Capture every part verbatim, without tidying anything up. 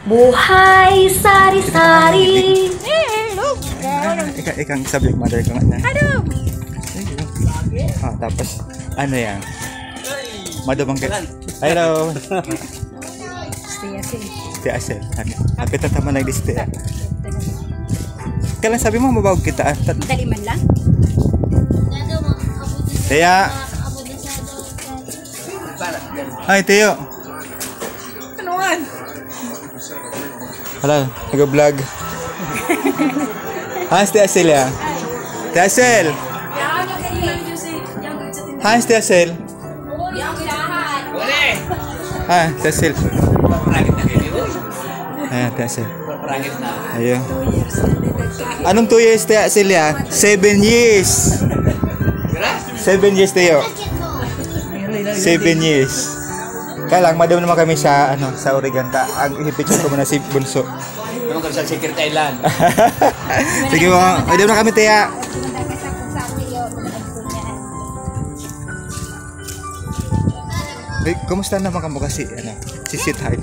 Buhay sari-sari. Eh, hello. Ikaw, ikaw ang subject matter ka nga na. Ano? Ah, tapos, ano yan? Madumang ka. Hello. Stay, stay. Stay, stay. Ano? Apit na tama na yung stay, ah. Kailan sabi mo, mabawag kita, ah? Tat- Dali man lang. Kaya, Ay, Tiyo. Ano nga? Hello, nag-vlog. Hans, Tia Sel, ya. Tia Sel. Hans, Tia Sel. Ah, Tia Sel. Ah, Tia Sel. Ayun. Anong two years, Tia Sel, ya? Seven years. Seven years, Tiyo. Seven years. Kaya lang, madam naman kami sa, ano, sa Origan. Ta, ang ipicture ko muna si Bunso. Naman kami sa Secret Island. Sige, mga, madam na kami, Tiya. Hey, kumusta naman ka mo kasi, ano, si Sweetheart?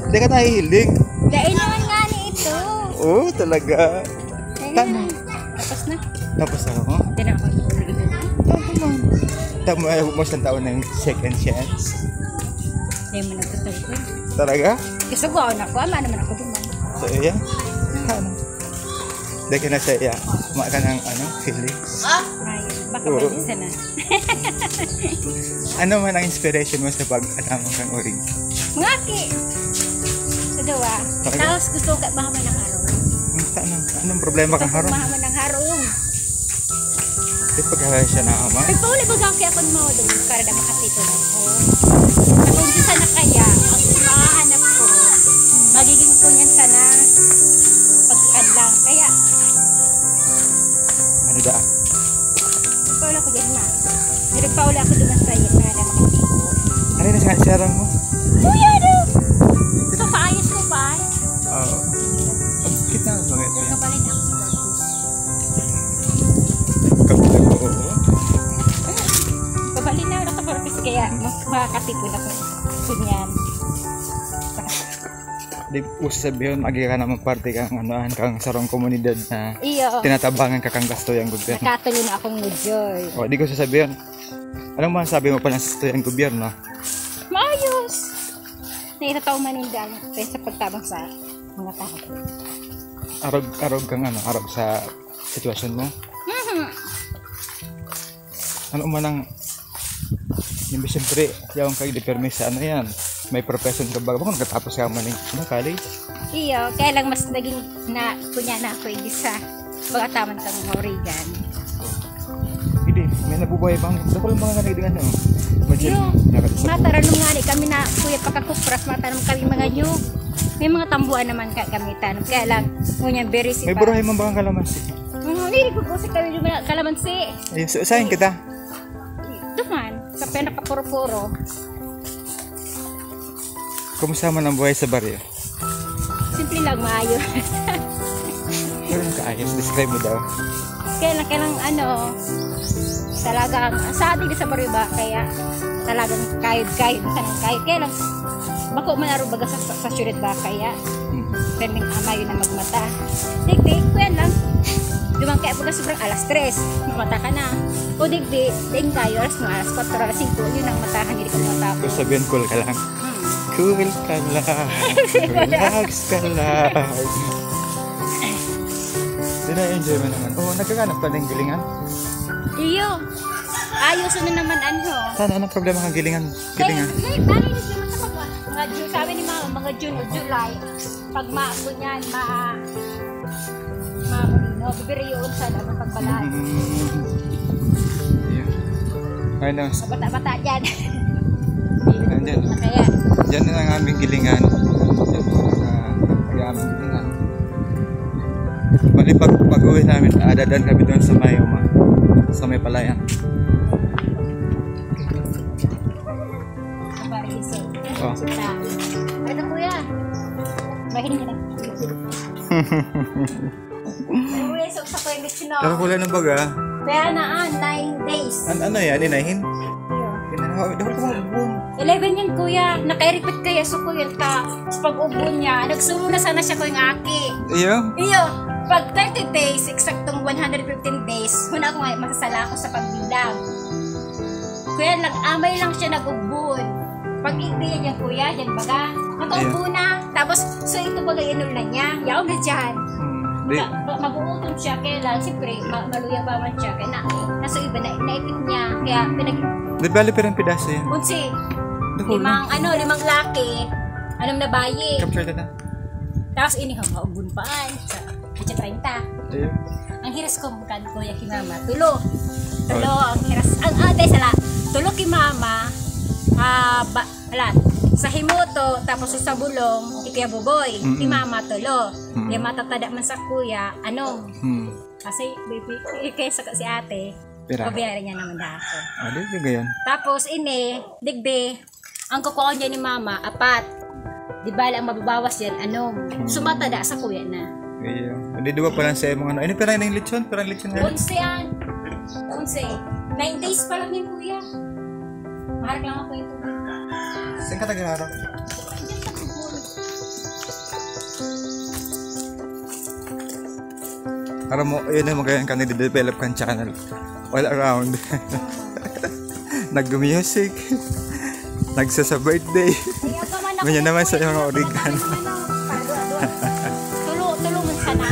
Hindi ka nahihiling. Dahil naman nga ni ito. Oo, talaga. Tama. Tapos na. Tapos na ako? Hindi na ako. Tama. Tama, ay, mo isang taon ng second chance. Hindi mo nagtutulog. Talaga? Gusto ko, anak ko, ama naman ako duman. So, iya? Ano? Hindi ka na sa iya. Kuma ka ng, ano, feelings? Ay, baka Oo. pwede sana. Ano man ang inspiration mo sa pag-ataman kang Orig? Ngaki! Sa dawa. Talaga? Tapos gusto ko ka, baka may nakarong. Ang tanong, anong problema kang harong? Baka may nakarong. Di pagkakaya siya na ama? Nagpauli ba ako kaya akong mga doon para na makapito na ako? Kung gusto na kaya, ang mahanap ko, magiging kunyan sana pag-adlang. Kaya, Ano da? Nagpauli ako dyan, ma. Nagpauli ako doon sa iyo para makapito. Ano na sa sarang mo? Kuya, no? Sa paayos ko pa, eh. Oo. Kita ang mga Pero kabalin ako sa Kapag oo. Kabalin na ako sa purpose kaya mas makakatipon ako. Ganyan. Di ko sabihin, agi ka naman parte kang, ano, kang sarong komunidad na Iyo. tinatabangan ka kang gasto yung gobyerno. Nakatuloy na akong mudyoy. O, di ko sasabihin, anong masasabi mo pa ng gasto yung gobyerno? Maayos. Naitataw maninda ang sa pagtabang sa mga tao. Arog, arog kang ano, arog sa sitwasyon mo? Mhm. Ano man ang, hindi, siyempre, yaon kayo di permi sa ano yan. May profession ka ba? Baka nakatapos ka man ng ano, college? Iyo, kaya lang mas naging na, kunya na ako, eh, di sa pagkataman kang Oregon. Hindi, may nabubuhay bang, dako lang mga nagdingan, no? Imagine, Iyo, nakatapos ako. Mataranong nga ni kami na, kuya, pagkakupras, matanom kami mga nyug. May mga tambuan naman ka, kami tanom. Kaya lang, ngunyan, very May sipa. Burahay man bang kalamansi? Hmm, hindi ko po sa kami yung mga kalamansi. Ayun, so, saan kita? Duman, sa pinakapuro-puro. Kumusta man ang buhay sa baryo? Simple lang, maayo. Pero nakaayos, describe mo daw. Kaya lang, kaya lang, ano, talagang, sa atin sa baryo ba, kaya talagang kahit, kahit, minsan kahit, kaya lang, bako man araw baga sa, sa, sa syudad ba, kaya, Hmm. perming amayo na magmata. Digdi, kuyan lang. Duman kaya pagka sobrang alas tres, mamata ka na. O digdi, ding kayo, alas mga alas kwatro, alas singko, yun ang matahan, hindi ka matapos. Ibig sabihin, cool ka lang. Hmm. Cool ka lang. Relax ka lang. Di na-enjoy mo naman. Oh, nagkakanap pa ng gilingan? Iyo. Ayos na naman, ano. Sana, anong problema kang gilingan? Kaya, Gilingan. Kaya, dahil hindi mo sa pag-, mga June, sabi ni mama, mga June o July, pag ma-, ganyan, ma-, ma-, ano, bibiriyoon sa, ano, pagbalay. Mm. Ayun. Ayun na. Sa bata-bata dyan. Ayun dyan. Kaya. Dyan na ang aming gilingan. Dyan po ang, ah, ang aming gilingan. Bali, pag, pag-uwi namin, ah, dadaan kami doon sa may, uma-, sa may palayan. Para isa. Oh. Ano, kuya? Mahiling na. Kuya, so, sa kuya, gusto na. Kakakulay ng baga. Kaya na, ah, nine days. An-, ano yan? Inahin? Ayun. Inahin. Dapat ko mga buong. Eleven yan, kuya. Nakairipit kaya sa kuya ta. Sa pag-ubo niya, nagsulo na sana siya, kuya, ng aki. Iyo? Iyo. Pag thirty days, eksaktong one hundred fifteen days, huna ko nga masasala ako sa pagbilang. Kuya, nag-amay lang siya, nag-ubo. Pag-igdi yan, yan, kuya, yan baga. Nakaubo na. Tapos, so ito baga, inul na niya. Yaw na dyan. Hmm. Di, Ma-, ma-, mabuuton siya, kaya lang, siyempre, ma-, maluya pa man siya. Kaya na, nasa iba, na, naipit niya. Kaya pinag- Di bali, pirang pidaso yan? Unsi. Dako, no? Limang, ano, limang laki, anong nabayi. Capture ka na. Tapos ini, ha, maugbon pa, ay, sa, sa treinta. Ayun. Ang hiras ko, magkano, kuya, ki mama? Tulo. Tulo, Oh. ang hiras. Ang, ah, dahil sala. Tulo ki mama, ah, ba, wala. Sa Himuto, tapos sa Bulong, ki Kuya Buboy. Mm-mm. Ki mama, tulo. Mm-mm. Kaya matatada man sa kuya, ano? Mm. Kasi, baby, eh, kaya sa, si ate, Pira? Pabiyari niya naman na ako. Ah, di, di gayon. Tapos, ini, digdi, ang kukuha niya ni mama, apat. Di bali, ang mababawas yan, ano? Hmm. Sumatada sa kuya na. Iyo. Hindi, duwa pa lang sa mga ano. Ano, pira na yung lechon? Pira yung lechon na? Onse yan. Onse. Nine days pa lang yun, kuya. Maharap lang ako yung tubig. Saan ka taga-harap? Aram mo, yun ang magayon ka, nagde-develop kang channel. All around. Nag-music. Nagsa-, sa birthday. Ayaw ka man ako Ganyan naman sa ng mga kuya, origan. Ano, pado-ado. Tulo, tulo man sana.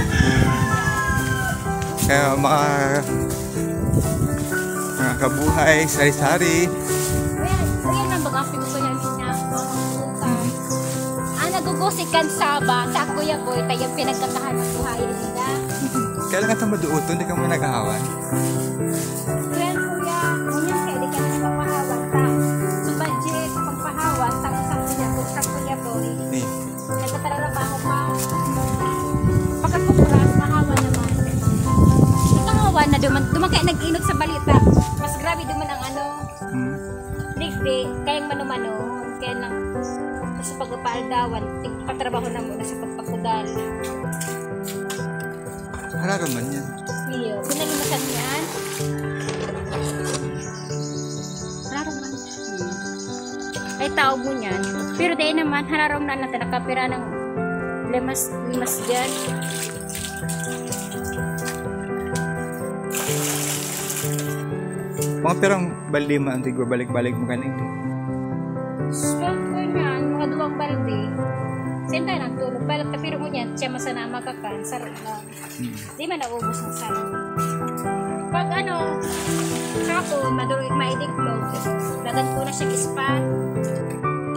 Kaya mga, mga kabuhay, sari-sari. Ayan, ayan ang baga, pinukuya niya. Ang nagugusik kan Saba, sa Kuya Boy, tayo pinagkakahan ng buhay nila. Kailangan sa maduot, hindi ka mo naghahawan. Kuya, kuya, ngunyan kayo, di ka na nagpapahawan ta. So, budget, pagpahawan, tapos ang kuya ko, sa Kuya Boy. Eh. Nagtatrabaho pa. Pagkakukuras, mahawa naman. Ikahawa na duman, duman kaya nag-inot sa balita. Mas grabe duman ang ano, Hmm. Digdi, kayang mano-mano, kaya lang sa pagpapaaldawan, tig-, patrabaho na muna sa pagpakudal. Hararon man yan. Iyo, pinalimasan niyan. Hararon man. Ay, taog mo niyan. Pero dahil naman, hararon na natin, nakapira ng limas, limas dyan. Mga pirang balde man ang tigwa balik-balik mo ganing di? Sweldo ko niyan, mga duwang balde. Senta nagtulog. Balik ka, pero mo niyan, siya masana makakan, sarap na. Hmm. Di man naubos ang sarap. Pag ano, hapon, maduroy, maidiklog. Dagan ko na siya ispa.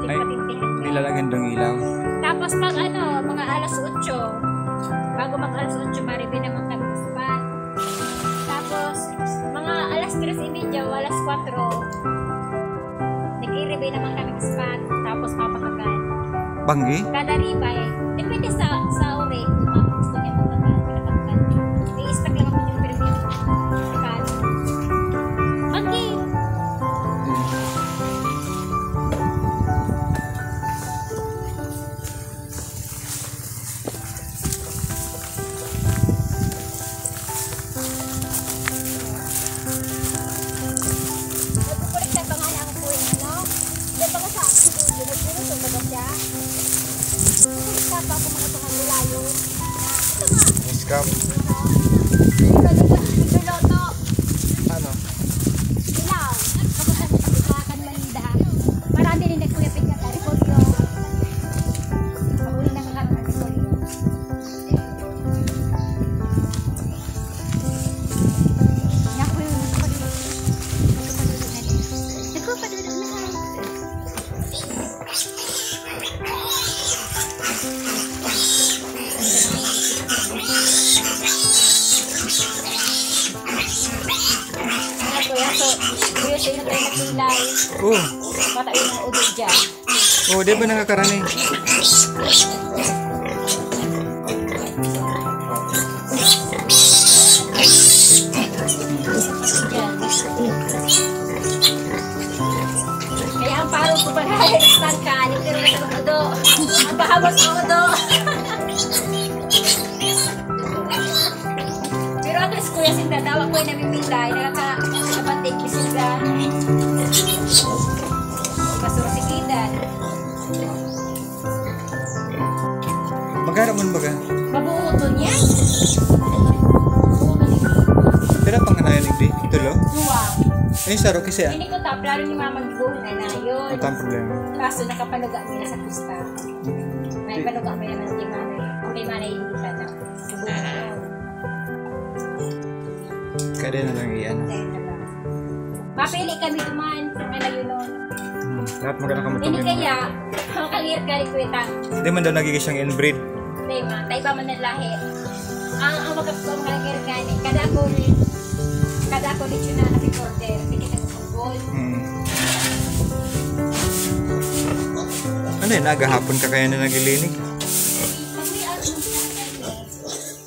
Ay, Tigpatintihan niya. Nilalagan dong ilaw. Tapos pag ano, mga alas otso, bago mag alas otso, maribi naman kami ispa. Tapos, mga alas tres y media o alas kwatro, nag-i-ribay naman kami ng spot, tapos papakakan. Banggi? Kada ribay, depende sa, sa uri, kung ano gusto niya pakakan, pakakan. I-expect lang ako yung permit. Pakakan. Banggi! Nagkukulit sa pangalan ko yung ano, yung mga sa ako, yung nagkukulit sa mga siya. Nagkukulit sa pa ako mga pangagulayo. Ito nga. Scam. Ito, ito, ito, ito, ito. Ano? Ilaw. Kapag ang pagkakan Manila, marami rin nagkuyapit na sa repolyo. Mahuli na ka ng repolyo. Naku, yung nagpapadulo. Nagpapadulo na rin. Nagpapadulo na rin. Ano, kuya? So, kuya, sa'yo na tayo nagpilay. Oo. Bata yung mga udo dyan. Oh, di ba nakakarani? Kaya ang paro ko pala, tangka, nitiro na sa udo. Ang pahawas ng udo. Pero at least, kuya, sinda daw ako ay namimilay, nakaka-, nakabatik, bisinda. Masursik Magkano man baga? Mabuuton yan. Pero panganayan, hindi. Tulo? Duwa. Ay, saro kasi ah. Hindi ko ta, plano ni mama gibuhon na na yun. Ang tang problema. Kaso nakapaluga nila sa pista. May paluga mo yan ang kay mama. Ang kay mama yung isa na. Gibuhon na yun. Kaya na lang iyan. Dahil na lang. Mapili kami duman. May layunon. Hmm. Lahat maganda ka Hindi kaya, ang kangir gani kwenta. Hindi man daw nagiging siyang inbreed. Hindi ma, tayo ba man ang lahi? Ang, ang magkapito ang kangir gani. Kada ako ni, kada ako ni Chuna na reporter. Sige, nagpupol. Hmm. Ano yun? Nagahapon ka kaya na naglilinig? Pag may araw ng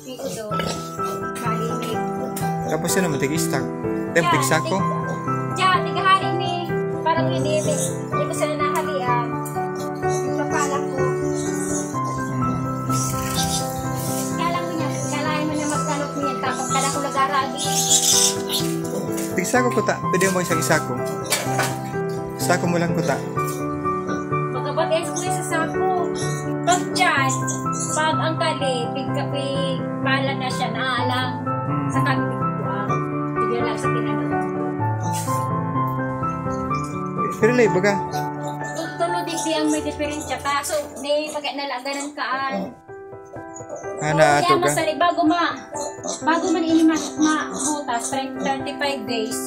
may udo, malinig. Tapos yun naman, tig-stack. Then, pigsako. Diyan, tigahari ni, parang hindi, hindi ko sila nahalian. Ipapala ko. Hmm. Kala mo niya, kala mo niya magkalok niya, tapos kala ko nag-aragi. Pigsako ko ta. Pwede mo isang isako. Sako mo lang ko ta. Pagkabatis ko sa sako. Pag dyan, pag ang kali, pigka-, pigpala na siya, naalang. Hmm. Sa kami, ah, bigyan lang sa tinanong. Pero lay, baga. Tulo digdi ang may diferensya. Kaso, may pagka nalaganan ka, ah. Ah, na ato Kaya ka. Masali, bago ma, bago man ini ma, mabutas, thirty-five days,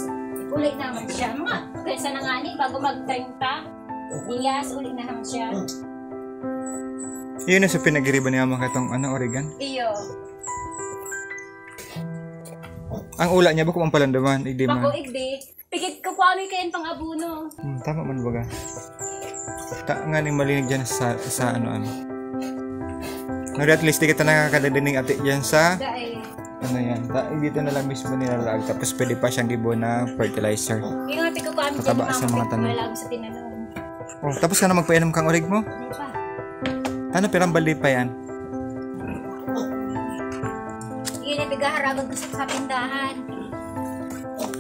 uli naman siya. Mga, kaysa na nga ni, bago mag-treinta, yes, uli na naman siya. Yun na sa pinagiriban niya mga katong ano, Oregon. Iyo. Ang ula niya, bako ang palandaman, igdi man. Bako igdi. Pigit ko kung ano yung kayang pang-abono. Hmm, tama man baga. Ta nga ning malinig dyan sa, sa ano, ano. Ngari at least, di kita nakakadadinig ati dyan sa, Dahil, ano yan. Ta, dito na lang mismo nilalaag. Tapos pwede pa siyang gibo na fertilizer. yung ate ko kung ano Pataba sa mga tanom. Wala sa tinanong. Oh, tapos ka na magpainom kang orig mo? Di ba? Ano, pirang balde pa yan? Yun ang naghaharagon ko sa tindahan.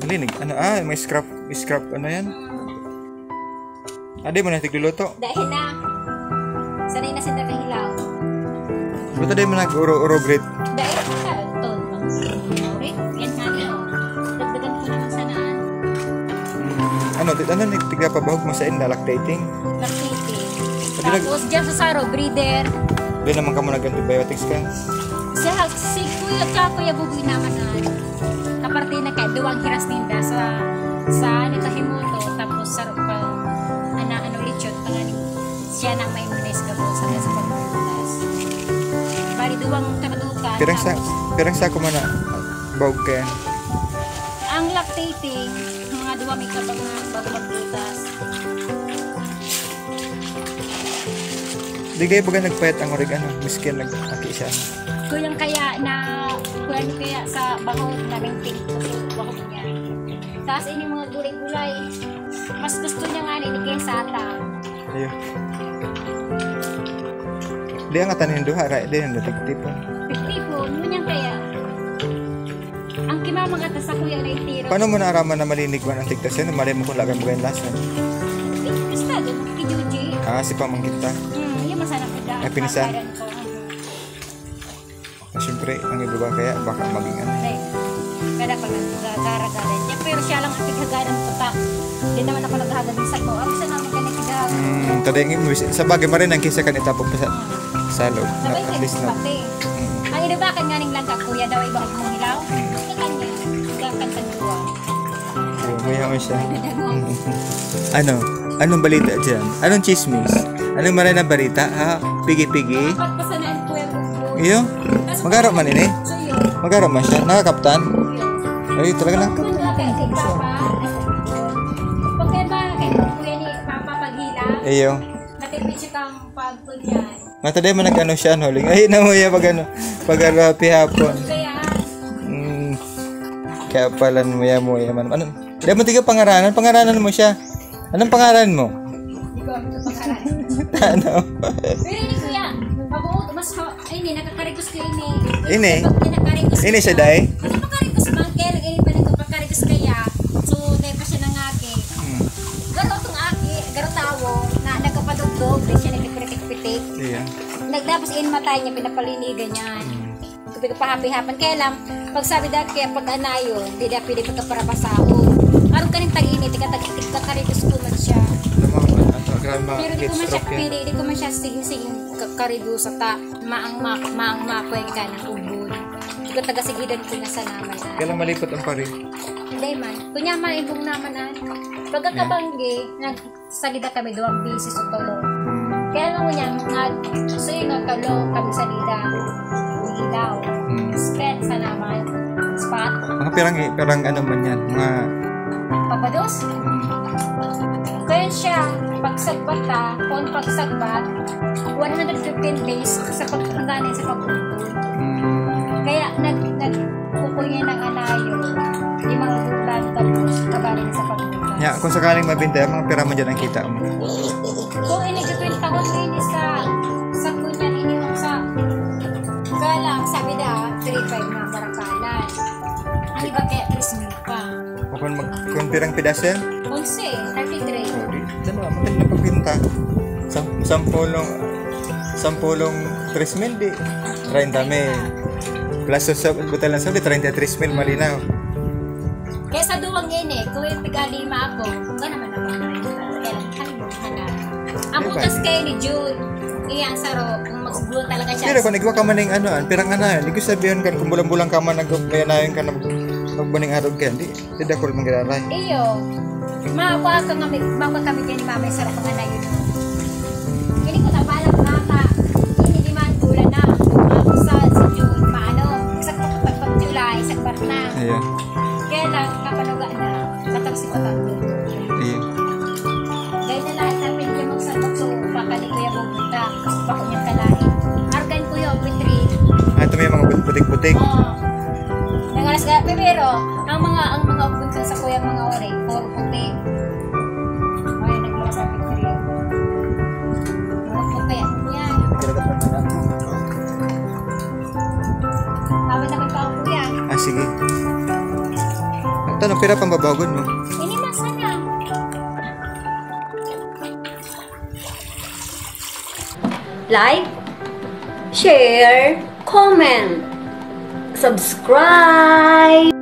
Malinig. Ano, ah, may scrap, scrap, ano yan? Ah, di mo na tigluluto? Dahil na, sanay na sila kahilaw. Buta di mo nag-uro-uro grit. Dahil na, ton. Yan nga niyo. Dagdagan ko naman sanaan. Ano, tit-, ano, tig-, tigapabahog mo sa inda, lactating? Lactating. Pag nag- Tapos dyan sa saro, breeder. Di naman ka mo nag-antibiotics ka? Sa si Kuya, ka Kuya Buboy naman na kaparte na kaya duwang hiras ninda sa sa ano, Tahimoto, tapos sa pa ana ano, lechon, panganing siya nang may munis ka po sa sa pagbutas. Bali, duwang kadukan. Pirang sa, Tapos, pirang sako man na bahog kaya? Ang lactating, mga duwa may kabang na bago magbutas. Di kayo baga nagpayat ang orig, ano, miskin nag-aki siya. Kuyang kaya na, kuyan kaya sa bahog na maintain ko sa bahog niya. Tapos ini mga gulay-gulay, mas gusto niya nga ni kaysa sa ata. Ayun. Di ang atan yung duha, kaya di yung natigtipon. Tigtipon, ngunyan kaya. Ang kimamangata sa kuya na itiro. Paano mo naaraman na malinig man ang tigtas yan? Malay mo kung lagang mo kayong lasa. Eh, basta doon, kay Juji. Ah, si pamangkin ta. Hmm, yung masarap ko dahil. Ay, pinisan? Pagkaran ko. Ah, siyempre, ang iba ba kaya baka maging ano. Ay, kada pag gagara-gara. Yan, pero siya lang ang pighagaran ko ta. Hindi naman ako naghagad sa ko. Ang isa naman ka naghigaran. Hmm, taday nga, sa bagay, marin ang kisa kanita po sa, sa loob. Na, Sabay at ka least na. Pati. Ang inubakan nga ning langka, kuya daw, iba ang hilaw. Hmm. Sa kanya, gakan sa duwa. Oh, may hamon siya. Ano? Anong balita dyan? Anong chismis? Anong maray na balita, ha? Pigi-pigi? Pagpasanaan ko yung bubo. Iyo? Magaro man ini? So yun. Magaro man siya? Nakakaptan? Yun. Ay, talaga lang. Pag kay Papa, pag kay ba, kay kuya ni Papa paghila, Iyo. matipid siya kang pagpunyan. Mataday mo nag-ano siya, no? Ay, na mo yan pag ano, pag ano, hapon. Kaya, Mm. Kaya pala, muya-muya man. Ano? Di mo tiga pangaranan? Pangaranan mo siya. Anong pangaran mo? hindi ko alam sa pangalan. Ano? Pero ini kuya, mabuot, mas, ha- ay, ini, nakakarigos ko ini. Ini? Pag kinakarigos Ini ko siya, siya, day? Nakakarigos man, kaya lang ini pa nagpakarigos kaya. So, dahil pa siya nangaki. Hmm. Garo itong aki, garo tawo, na nagkapadugdog, dahil siya Nagtapos in mata niya, pinapalinigan niya. Kapag pahapi-hapan, kaya lang, pag sabi dahil kaya pag anayo, di da pwede pagkaparabasahon. Arog ka ning tag-init, tika tag-, tika karidos ko man siya. Ano mga, ano, grabe mga Pero di heat ko man siya stroke yan. pwede, di ko man siya sige-sige kakaridosa ta. Maang mak, maang makuha ka ng ubod. Di ko taga-sigidan ko na sa naman. Kaya lang malipot ang pari. Hindi man. Kunya man, ibong naman ah. Pagkakabanggi, nagsagida kami duwang beses o tulo. Hmm. Kaya lang niya, mga suyo nga tulo kami sa lida. Ilaw. Hmm. Spend sa naman. Spot. Mga pirang, pirang ano man yan. Mga, Papados. hmm, Kaya siya, pagsagbat ta, kung pagsagbat, one hundred fifteen days sa pagtungganin sa pag-umpol. hmm, Kaya nag, nagkukuha ng anayo, limang bulan, tapos kabali na sa pag-umpol. ya, kung sakaling mabinta, mga pira man dyan ang kita mo. Kung inigikwenta ko ini sa, sa kunyan, ini sa, kaya lang, sabi na, three five na barakalan. Ang iba kaya, three mil pa. O kung, mag, kung pirang pidas yan, Onse, thirty-three. o di, dalawa, maganda pagbinta. Sam, sampulong, sampulong tres mil, di, treinta mil. Plus sa, sa butal ng sabi, treinta tres mil, malinaw. Kaya sa duwang ini, kung yung pigalima ako, wala naman ako. Kaya lang, kalimutan na. Ang Diba? Butas kayo ni June, iyang saro, kung magsugulo talaga siya. Pero kung igwa ka man ng ano, ah, pirang anayon, di ko sabihin kan, kung bulang-bulang ka man, nag-, may anayon ka na magbaning arog ka, di, di dakol manggiraray. Iyo. Makuha ka nga, may, makuha kami din ni Mama, yung sarap nga na yun. Hindi ko napalang mata. Hindi man ulan na. Ako sa, sa June, maano, sa pag-July, sa Barna. Ayan. Kaya lang, kapanuga na, katarsi ko tatlo. Ayan. Dahil na lahat ng pwede mong salbok, so, pakali ko yung pumunta. Bako niyang kalahi. Argan ko yung, P three. Ah, ito may mga but-, putik-putik. Oo. Nangalas ka, pero ang mga, ang mga bunso sa kuyang mga ori, puro puti. Kaya nagmasa picture yun. Puro puti. Yan. Tama naman pa ako, kuya. Ah, sige. Ang tanong, pira pang babagon mo? Ini mas na. Like, share, comment, subscribe.